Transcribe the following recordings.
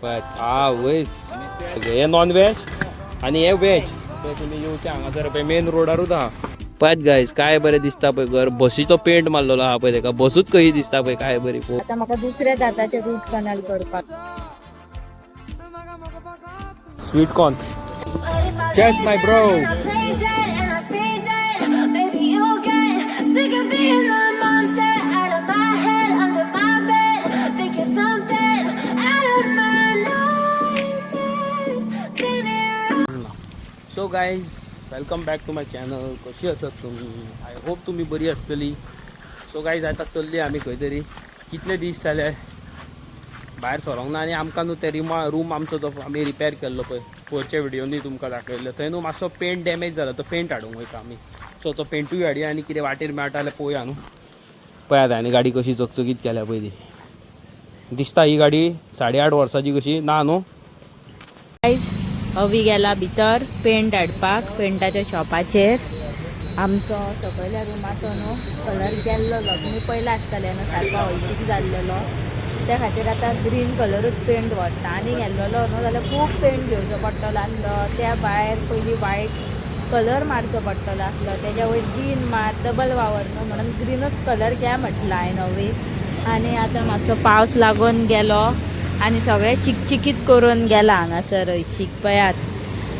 पळयात आवयस, हे नॉन व्हेज आणि हे व्हेज. तुमी येवचे हांगासर पळय, मेन रोडारूच आहा. पळयात गायज, काय बरें दिसता पळय घर. बसीचो पेंट मारलेलो आहा पळय तेका, बसूच कशी दिसता पळय, काय बरी पळोवपाक. आता म्हाका दुसऱ्या दाताचे रूट कनाल करपाक. Sweet corn. Yes, my bro. I play dead and I stay dead. Baby, you'll get sick of being the monster out of my head, under my bed. Think you're something out of my nightmares. Standing so guys, welcome back to my channel. कशी आसात तुमी? I hope तुमी बरी आसतली. So guys, आतां चल्ली आमी खंय तरी. कितले दीस जाले भायर सरोंक ना आनी आमकां न्हू ते रिमा रूम आमचो तो आमी रिपेर केल्लो पळय, पोरच्या व्हिडियोनी तुमकां दाखयल्लो, थंय न्हू मातसो पेंट डॅमेज जाला. तो पेंट हाडूंक वयता आमी. सो तो पेंटूय हाडया आनी कितें वाटेर मेळटा जाल्यार पळोवया न्हू. पळयात, आनी गाडी कशी चकचकीत केल्या पळय ती. दिसता ही गाडी 8.5 वर्साची कशी ना न्हू. गायज, अवी गेला भितर पेंट हाडपाक पेंटाच्या शॉपाचेर. आमचो सकयल्या रुमाचो न्हू कलर गेल्लो, तुमी पयला आसतले न्हू, सारको हळशीक जाल्लेलो. त्या खातीर आतां ग्रीन कलरूच पेंट व्हरता. आनी गेल्लोलो न्हू जाल्यार खूब पेंट घेवचो पडटलो आसलो. त्या भायर पयलीं वायट कलर मारचो पडटलो आसलो, तेज्या वयर ग्रीन मार, डबल वावर न्हू, म्हणून ग्रीनूच कलर घ्या म्हटलं हांवें नवी. आनी आतां मातसो पावस लागून गेलो आनी सगळें चिकचिकीत करून गेला हांगासर हळशीक. पळयात,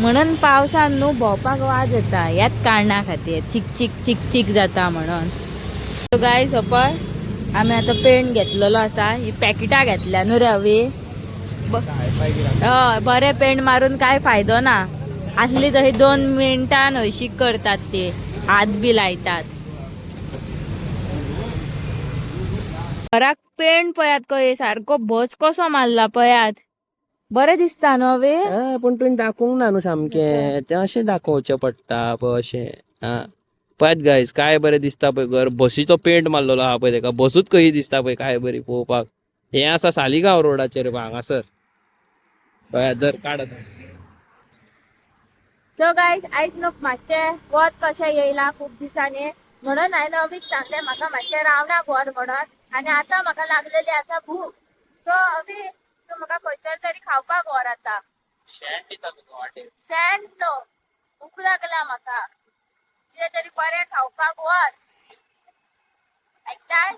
म्हणून पावसान न्हू भोंवपाक वाज येता ह्याच कारणा खातीर, चिकचीक चिकचीक जाता म्हणून. सो गायज, पळय, आमी आतां पेंट घेतलेलो आसा. ही पॅकेटां घेतल्या न्हू रे अवी. हय, बरें पेंट मारून काय फायदो ना. आसली तशी 2 मिनटान हळशीक करतात ते, हात बी लायतात. घराक पेंट पळयात कय सारको बस कसो मारला पळयात. बरें दिसता न्हू अवी? पूण तुवें दाखोवंक ना न्हू सामकें तें, अशें दाखोवचें पडटा पळय अशें. आं, पळयात गायज, काय बरें दिसता पळय घर. बसीचो पेंट मारलेलो आहा पळय तेका, बसूच कशी दिसता पळय, काय बरी पळोवपाक. हें आसा सालिगांव रोडाचेर पळय हांगासर. पळयात, दर काड आतां. सो गायज, आयज न्हू मातशें वत कशें येयलां खूब दिसांनी, म्हणून हांवें अवीक सांगलें म्हाका मातशें रावणाक व्हर म्हणून. आनी आतां म्हाका लागलेली आसा भूक. सो अवी, तूं म्हाका खंयसर तरी खावपाक व्हर आतां. शेण दिता तुका वाटेर. शेण न्हू, भूक लागला म्हाका. कितें तरी बरें खावपाक व्हर, आयकताय?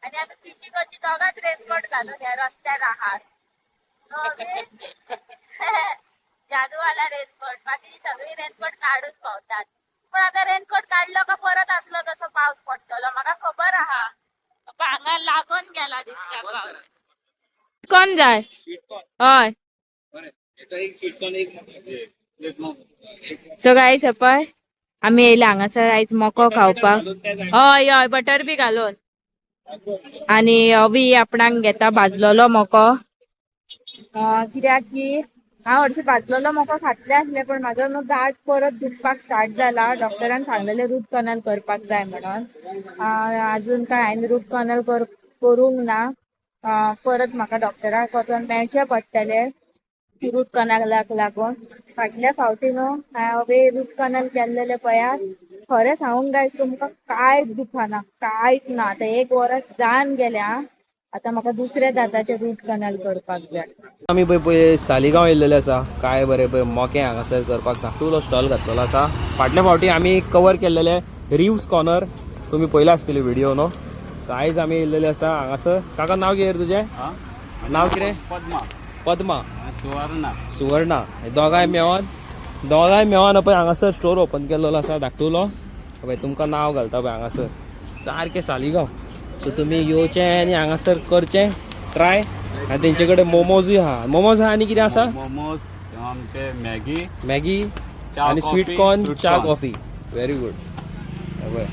आनी आतां तिशी कशी दोगांच रेनकोट घालून ह्या रस्त्यार आहात न्हू अवी? जादूवाला रेनकोट. बाकीची सगळी रेनकोट काडून भोंवतात, पण आता रेनकोट काडलो का परत असलो तसो पावस पडटलो, म्हाका खबर आहा. हांगा लागून गेला दिसता पावस. कोण जाय? Sweet corn. हय. बरें, एक स्वीट कॉर्न, एक मोको. सो गायज, पळय, आमी येयले हांगासर आयज मको खावपाक. हय हय, बटर बी घालून. आनी अवी आपणाक घेता भाजलेलो मको, कित्याक की हांव हरशीं भाजलेलो मको खातलें आसलें, पण म्हाजो न्हू दांत परत दुखपाक स्टार्ट जाला. डॉक्टरान सांगलेलें रूट कनाल करपाक जाय म्हणून. अजून काय हांवें रूट कनाल करूंक ना. परत म्हाका डॉक्टराक वचोन मेळचें पडटलें रूट कनालाक लागून. फाटल्या फावटी न्हू हांवें रूट कनाल केल्लेलें पळयात, खरें सांगूंक गायज तुमकां, कांयच दुखना, कांयच ना. आतां एक वरस जावन गेलें. आं, आतां म्हाका दुसऱ्या दाताचें रूट कनाल करपाक जाय. आमी पळय पळय सालिगांव येयल्लेले आसा. काय बरें पळय मोके हांगासर करपाक धाकटुलो स्टॉल घातलेलो आसा. फाटल्या फावटी आमी कवर केल्लेले रिव्स कॉर्नर, तुमी पयला आसतली व्हिडिओ न्हू. सो आयज आमी येयल्लेले आसा हांगासर. काका, नांव कितें रे तुजें? नांव कितें? पद्मा. पद्मा. सुवर्णा. सुवर्णा. हे दोगांय मेळोन पळय हांगासर स्टोर ओपन केल्लो आसा धाकटुलो. पळय, तुमकां नांव घालता पळय हांगासर. सारकें सालिगांव. सो तुमी येवचें आनी हांगासर करचें ट्राय. आनी तेंचे कडेन मोमोजूय आहा. मोमोज आहा आनी कितें आसा? मोमोज, आमचे मॅगी. मॅगी. च्या, आनी कॉफी, स्वीट कॉर्न, स्वीट च्या, कॉर्न. कॉफी. Very good. पळय.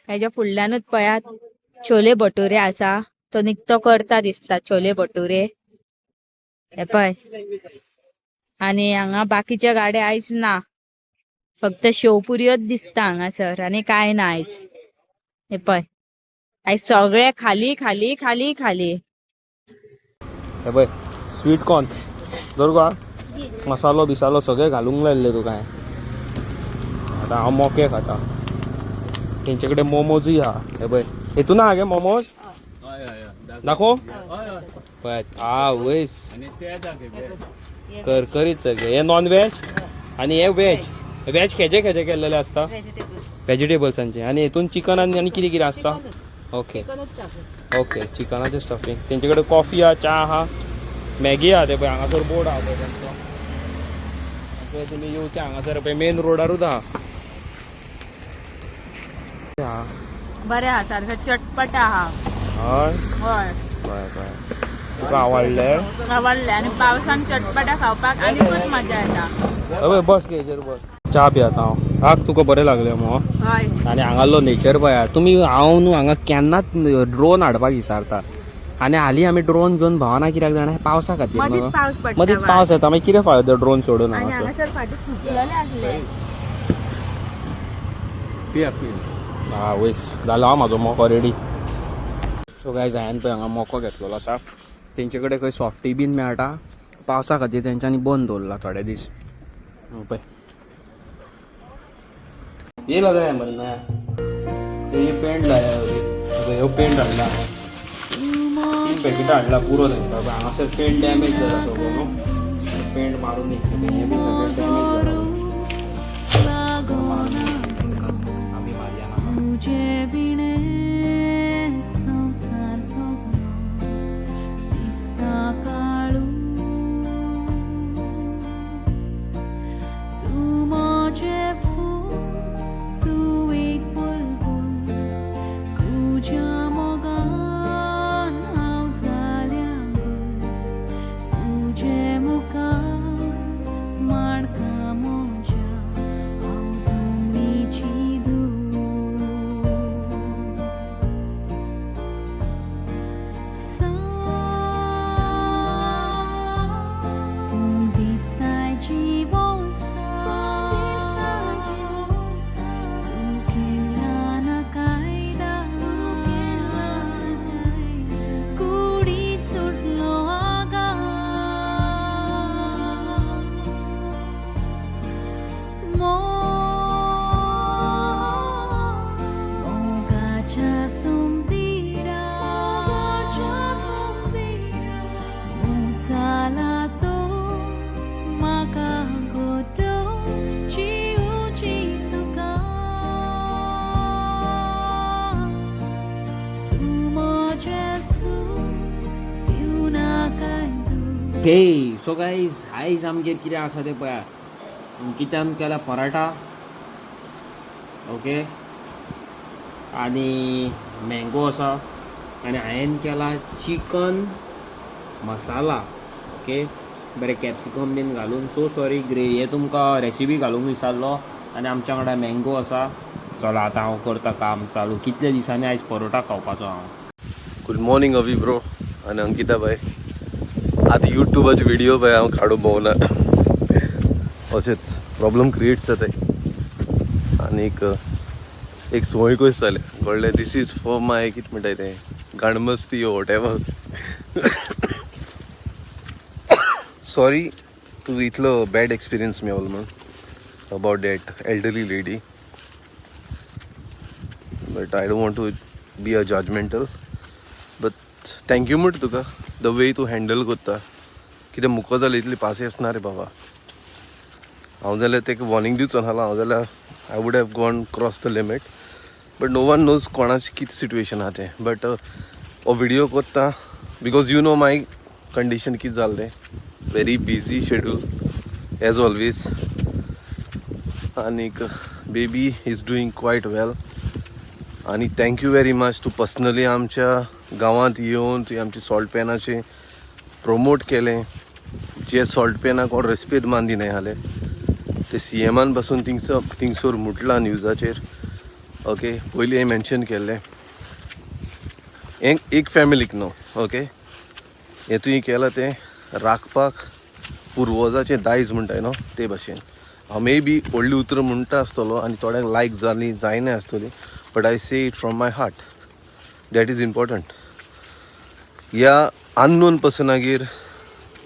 हेज्या फुडल्यानूच पळयात छोले भटुरे आसा. तो निकतो करता दिसता छोले भटुरे. हे पळय, आनी हांगा बाकीचे गाडे आयज ना. फक्त शेवपुरयोच दिसता हांगासर आनी काय ना आयज. हे पळय, आयज सगळे खाली खाली खाली खाली. हे पळय, स्वीट कॉर्न धर गो. मसालो बिसालो सगळे घालूंक लायल्ले तुका. आतां हांव मोके खाता. तेंचे कडेन मोमोजूय आहा. हे पळय, हेतून आहा गे मोमोज. हय हय हय. दाखोव हय हय. पळय आ वयस आनी ते दाखय. करकरीत सगळे. हे नॉन व्हेज आनी हे व्हेज. व्हेज खेजे खेजे केल्लेले आसता? व्हेजिटेबल्सांचे. आनी हेतून चिकन आनी आनी कितें कितें आसता? ओके ओके, चिकनाचें स्टफींग. तेंचे कडेन कॉफी आहा, च्या आहा, मॅगी आहा. ते पळय हांगासर बोर्ड आहा पळय तेंचो. पळय तुमी येवचे हांगासर पळय मेन रोडारूच आहा. बरें आहा, सारकें चटपट आहा. हय. हय. बरें बरें, तुका आवडलें? आवडलें. आनी पावसान चटपटा खावपाक आनीकूच मजा येता. हय, बस गे हेजेर बस. च्या पियाता हांव. आग तुका बरें लागलें मगो? हय. आनी हांगालो नेचर पळया तुमी. हांव न्हू हांगा केन्नाच ड्रोन हाडपाक विसरता. आनी हालीं आमी ड्रोन घेवन भोंवना कित्याक जाणा? पावसा खातीर. मदींच मगो. पावस पडटा. मदींच पावस येता, मागीर कितें फायदो ड्रोन सोडून आनी हांगासर? हांगासर फाटीं सुकलेले आसले. पिया पिया. हा वयस जालो हा म्हाजो मोको रेडी. सो गायज, हांवें पळय हांगा मोको घेतलेलो आसा. तेंचे कडेन खंय सॉफ्टी बीन मेळटा. पावसा खातीर तेंच्यांनी बंद दवरला थोडे दीस. पळय ये लगाया मरे नया ये पेंट लाया अभी. ह्यो पेंट हाडला हांवें, 3 पॅकेटां हाडला पुरो तांकां. पळय हांगासर पेंट डॅमेज जाला सगळो न्हू, पेंट मारून न्ही. हें बी सगळें डॅमेज जाला. आमी मारया ना. तुझे बिणे संसार सगळोच दिसता काळू. तूं म्हजें फूल, तूं एक बुलबुल, तुज्या मोगान हांव जाल्या गुल. तुजे मुखार माणका म्हज्या हांव जमनीची धूळ. तूं दिसताय जिवो तूं केला ना कायदा, कुडीत सुटलो आगा. मोगाच्या सुंबीरा, जाला तो म्हाका गोतो जिवची सुखां. तूं म्हजें सूख दिवं नाकाय तूं. हे सो गायज, आयज आमगेर कितें आसा तें पळयात. अंकितान केला पराठा, ओके, आनी मँगो आसा. आनी हांवें केला चिकन मसाला, ओके, बरें कॅप्सिकम बीन घालून. सो सॉरी, ग्रे हे तुमकां रेसिपी घालूंक विसरलो. आनी आमच्या वांगडा मँगो आसा. चला, आतां हांव करता काम चालू. कितले दिसांनी आयज परोटा खावपाचो हांव. गुड मॉर्निंग अवी ब्रो आनी अंकिता बाय. आतां युट्यूबाचे व्हिडिओ पळय हांव काडूंक भोवना, अशेंच प्रॉब्लम क्रिएट जाताय. आनीक एक संवय कशी जाल्या कळ्ळें. This is for my कितें म्हणटाय तें गाणमस्ती, what ever. Sorry तूं इतलो बॅड एक्सपिरियन्स मेवलो म्हणून about that elderly lady, but I don't want to be a judgmental, but thank you म्हणटा तुका, the way तूं हँडल करता. कितें मुको जाल्यार इतली पासियेंस ना रे बाबा. हांव जाल्यार तेका वॉर्निंग दिवचो नासलो. हांव जाल्यार I would have gone cross the limit, but no one knows कोणाचें कितें सिट्युएशन आहा तें. बट हो व्हिडियो करता because you know my condition कितें जालें तें. Very busy schedule as always. आनीक baby is doing quite well. आनी thank you very much, तूं पर्सनली आमच्या गांवांत येवन तुवें आमच्या सॉल्ट पॅनाचें प्रमोट केलें. जे सॉल्ट पॅनाक कोण रेस्पेद मान दिनाय आसले ते सी एमान पासून थिंगसर थिंगसर म्हटलां न्यूजाचेर. ओके, पयलीं हांवें मेन्शन केल्लें हें एक फॅमिलीक न्हू. ओके, हें तुवें केलां तें राखपाक पुर्वजाचें दायज म्हणटाय न्हू ते भाशेन. हांव मे बी व्हडलीं उतरां म्हणटा आसतलो आनी थोड्यांक लायक जालीं जायना आसतलीं, but I say it from my heart. That is important. ह्या अननोन पर्सनागेर,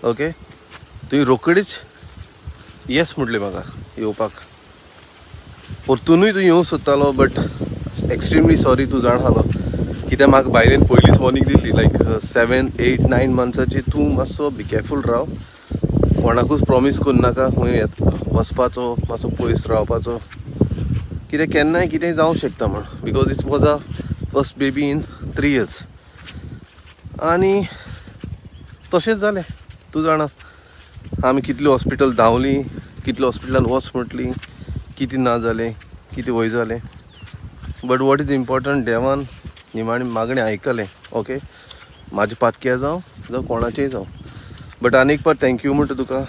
ओके, तुवें रोकडीच येस म्हटलें म्हाका येवपाक. परतुनूय तूं येवंक सोदतालो, बट एक्स्ट्रिमली सॉरी, तूं जाण आसलो. कित्याक म्हाका बायलेन पयलींच वॉर्निंग दिल्ली, लायक 7, 8, 9 मंथ्साची तूं मातसो बी केरफूल राव, कोणाकूच प्रॉमीस करूं नाका खंय वचपाचो, मातसो पयस रावपाचो, कित्याक केन्नाय कितेंय जावंक शकता म्हण, because it was a first baby in 3 years. आनी तशेंच जालें. तूं जाणा, आमी कितली हॉस्पिटल धांवली, कितले हॉस्पिटलान वच म्हटली, कितें ना जालें, कितें वय जालें. But what is important, देवान निमाणी मागणें आयकलें. ओके, म्हाजे पातक्या जावं, जावं कोणाचेंय जावं, बट आनी एक पाट thank you म्हणटा तुका.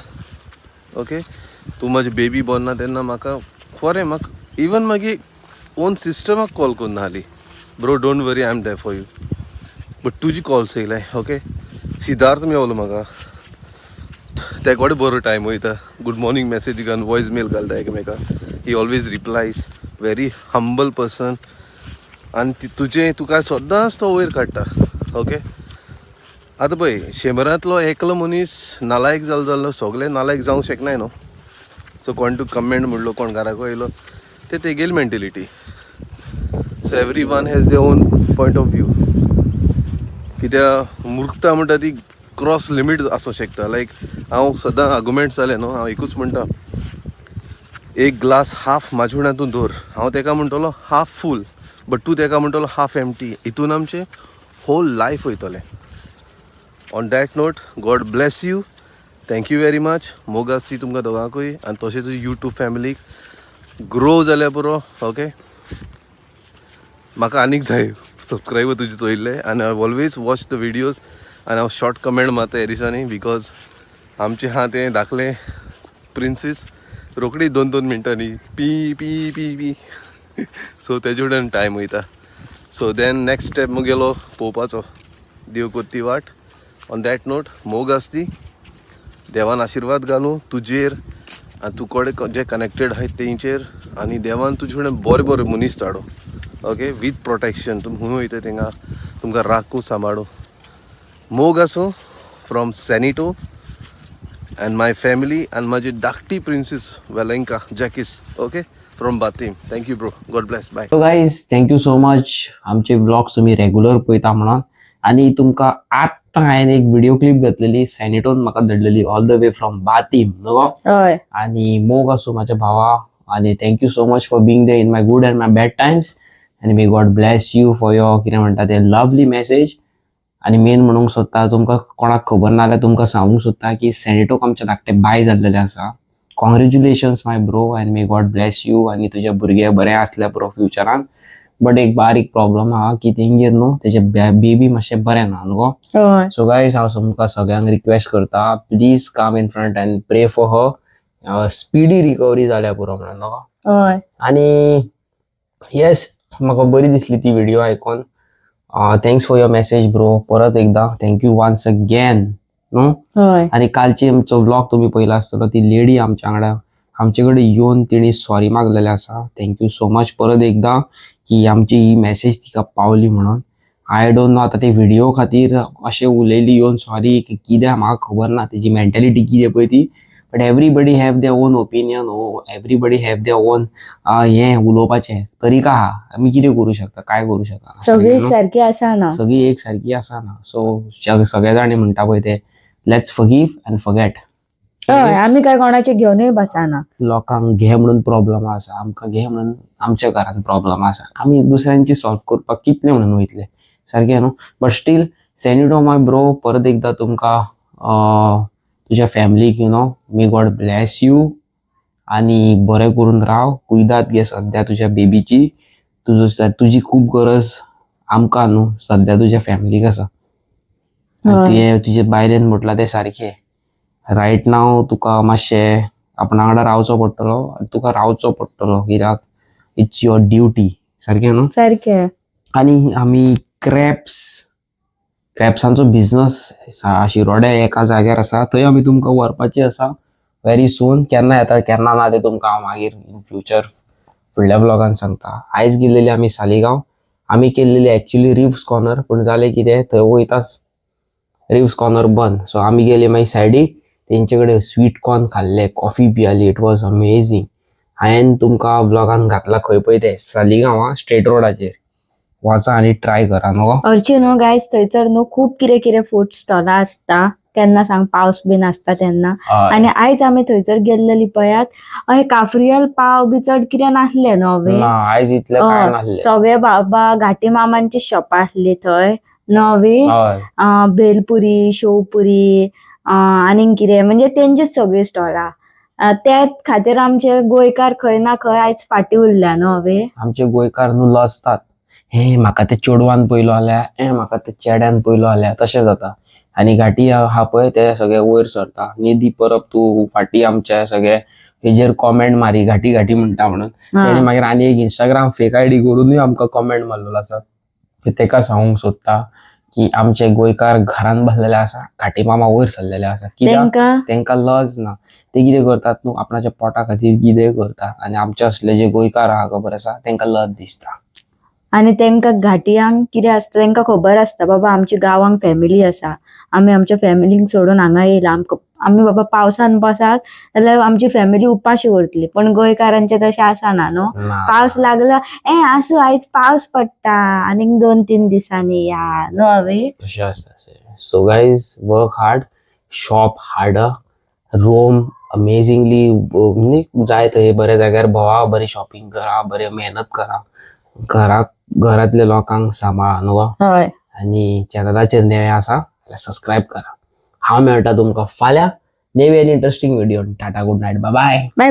ओके, तूं म्हाजी बेबी बोर्न ना तेन्ना म्हाका खरें म्हाका इवन मागीर ओन सिस्टराक कॉल करून आहली, "Bro, don't worry, I am there for you." But तुजी कॉल्स येयले. ओके, सिद्धार्थ मेवलो म्हाका, तेकोडे बरो टायम वयता. गुड मॉर्निंग मॅसेज घालून वॉयस मेल घालता एकामेका. He always replies, very humble person. आनी ती तुजें तुका सदांच तो वयर काडटा. ओके, आतां पळय, 100रांतलो एकलो मनीस नालायक जालो जाल्यार सगळे नालायक जावंक शकनाय न्हू. सो कोण तुका कमेंट म्हणलो, कोण घराको येयलो, ते तेगेली mentality. So everyone has their own point of view. कित्याक मूर्खता म्हणटा ती क्रॉस लिमीट आसूं शकता. लायक हांव सदां आर्गुमेंट जालें न्हू, हांव एकूच म्हणटा, एक ग्लास हाफ म्हाजे फुड्यान तूं दवर, हांव तेका म्हणटलो हाफ फूल, बट तूं तेका म्हणटलो हाफ एम्प्टी. हितून आमचें होल लायफ वयतलें. On that note, God bless you. Thank you very much. मोग आसती तुमकां दोगांकूय आनी तशेंच यूट्यूब फॅमिलीक ग्रो जाल्यार पुरो. ओके, म्हाका आनीक जाय सबस्क्रायबर तुजे चोयल्ले आनी I always watch the videos आनी हांव शॉर्ट कमेंट मारता ह्या दिसांनी, because आमचें आहा तें धाकलें प्रिन्सीस रोखडी 2-2 मिनटांनी P P P P. So तेजे कडेन टायम वयता. सो then next step मुगेलो पळोवपाचो, देव कोत्ती वाट. ऑन that note, मोग आसती, देवान आशिर्वाद घालूं तुजेर आनी तूं कडेन जे कनेक्टेड आहाय तेंचेर आनी देवान तुजे कडेन बरे बरे मनीस धाडो. Okay, with protection. तुमी खंय वयता थिंगा तुमकां राखू, सांबाळू. मोग आसूं from Sanito and my family and म्हाजी धाकटी प्रिन्सीस वेलेंका जॅकिस. Okay, from Batim. Thank you, bro. God bless. Bye. So guys, thank you so much. आमचे व्लॉग्स तुम्ही रेगुलर पळयता म्हणून. आनी तुमकां आत्तां हांवें एक व्हिडिओ क्लिप घातलेली, सॅनिटोन म्हाका धाडलेली all the way from Batim न्हू गो? हय. आनी मोग आसूं म्हाज्या भावा आनी thank you so much for being there in my good and my bad times आनी may God bless you for your, कितें म्हणटा ते, लवली मॅसेज. आनी मेन म्हणूंक सोदता, तुमकां कोणाक खबर ना जाल्यार तुमकां सांगूंक सोदता की सॅनिटोक आमच्या धाकटें बाय जाल्लेलें आसा. Congratulations, my bro, and may God bless you. आनी तुजे भुरगे बरें आसले पुरो फ्युचरान. बट एक बारीक प्रॉब्लम आहा की तेंगेर न्हू तेजें बेबी मातशें बरें ना न्हू गो? हय. सो गायज, हांव तुमकां सगळ्यांक रिक्वेस्ट करता, please come in front and pray for her speedy recovery जाल्या पुरो म्हणून न्हू? हय. आनी येस, म्हाका बरी दिसली ती व्हिडिओ आयकोन. Thanks for your message, bro. परत एकदां thank you once again न्हू? हय. आनी कालची आमचो व्लॉग तुमी पळयला आसतलो, ती लेडी आमच्या वांगडा आमचे कडेन येवन तिणी सॉरी मागलेलें आसा. Thank you so much परत एकदां की आमची ही मॅसेज तिका पावली म्हणून. I don't know, आतां ते व्हिडिओ खातीर अशें उलयली येवन सॉरी की कितें, म्हाका खबर ना तेजी मेंटेलिटी कितें पळय ती. But everybody have their own opinion oh everybody have their own हें उलोवपाचें तरीका आहा. आमी कितें करूं शकता, काय करूं शकना? सगळी सारकी आसा ना. सगळी एक सारकी आसा ना. सो सगळे जाणी म्हणटा पळय ते, let's forgive and forget. हय, आमी काय कोणाचे घेवनूय बसाना. लोकांक घे म्हणून प्रॉब्लम आसा, आमकां घे म्हणून आमच्या घरान प्रॉब्लम आसा. आमी दुसऱ्यांची सॉल्व करपाक कितले म्हणून वयतले? सारकें न्हू? बट स्टील सॅनिटो, माय ब्रो, परत एकदां तुमकां, तुज्या फॅमिलीक, may God bless you आनी बरें करून राव. कुयदाद घे सद्या तुज्या बेबीची. तुजो तुजी खूब गरज आमकां न्हू सद्या तुज्या फॅमिलीक आसा. आनी तुवें तुजे बायलेन म्हटलां तें सारकें. रायट नाव तुका मातशें आपणा वांगडा रावचो पडटलो आनी तुका रावचो पडटलो, कित्याक it's your duty. सारकें न्हू? सारकें. आनी आमी क्रॅप्सांचो बिझनस शिरोड्या एका जाग्यार आसा, थंय आमी तुमकां व्हरपाची आसा व्हेरी सून. केन्ना येता केन्ना ना तें तुमकां हांव मागीर इन फ्युचर फुडल्या व्लॉगान सांगता. आयज गेल्लेली आमी सालिगांव. आमी केल्लेली एक्चुली रिव्स कॉर्नर, पूण जालें कितें, थंय वयताच रिव्स कॉर्नर बंद. सो आमी गेले मागीर सायडीक, तेंचे कडेन स्वीट कॉर्न खाल्ले, coffee Piyali. It was amazing. हांवें तुमकां व्लॉगान घातला खंय पळय तें, सालिगांव आं, स्ट्रेट रोडाचेर. वचा आनी ट्राय करा न्हू. हरशीं न्हू गायज, थंयसर न्हू खूब कितें कितें फूड स्टॉलां आसता केन्ना सांग, पावस बीन आसता तेन्ना. आनी आयज आमी थंयसर गेल्लेली पळयात, अशें काफ्रियल पाव बी चड कितें नासलें न्हू अवे. ना, आयज इतलें काय नासलें. सगळे बाबा घाटी मामांची शॉपां आसली थंय नवे. हय. भेलपुरी, शेवपुरी, आनीक कितें, म्हणजे तेंचीच सगळीं स्टॉलां. त्या खातीर आमचे गोंयकार खंय ना खंय आयज फाटीं उरल्या न्हू अवे. आमचे गोंयकार न्हू लजतात, हे म्हाका ते चेडवान पयलो जाल्यार, हे म्हाका ते चेड्यान पयलो जाल्यार, तशें जाता. आनी घाटी आहा पळय, ते सगळे वयर सरता. निधी परब, तूं फाटीं आमच्या सगळे हेजेर कॉमेंट मारी घाटी घाटी म्हणटा म्हणून. तेणी मागीर आनी एक इंस्टाग्राम फेक आयडी करूनय आमकां कॉमेंट मारलेलो आसा. तेका सांगूंक सोदता की आमचे गोंयकार घरान बसलेले आसा, घाटी मामा वयर सरलेले आसा. कित्याक? तेंकां तेंकां लज ना. ते कितें करतात न्हू, आपणाच्या पोटा खातीर कितेंय करतात. आनी आमचे असले जे गोंयकार आहा, खबर आसा, तेंकां लज दिसता. आनी तेंकां घाटयांक कितें आसता, तेंकां खबर आसता बाबा आमच्या गांवांक फॅमिली आसा, आमी आमच्या फॅमिलीक सोडून हांगा येयला, आमकां आमी बाबा पावसान बसात जाल्यार आमची फॅमिली उपाशी उरतली. पण गोंयकारांचें तशें आसना न्हू. ना. पावस लागलो, ए आसूं, आयज पावस पडटा, आनीक 2-3 दिसांनी या न्हू हांवें. तशें आसता. So guys, work hard, shop harder, roam amazingly. जाय थंय बऱ्या जाग्यार भोवा, बरी शॉपिंग करा, बरें मेहनत करा, घराक घरांतल्या लोकांक सांबाळा न्हू गो. हय. आनी चॅनलाचेर नवे आसा जाल्यार सबस्क्रायब करा. हांव मेळटा तुमकां फाल्यां नेवी आनी interesting video. Tata, good night, bye. Bye.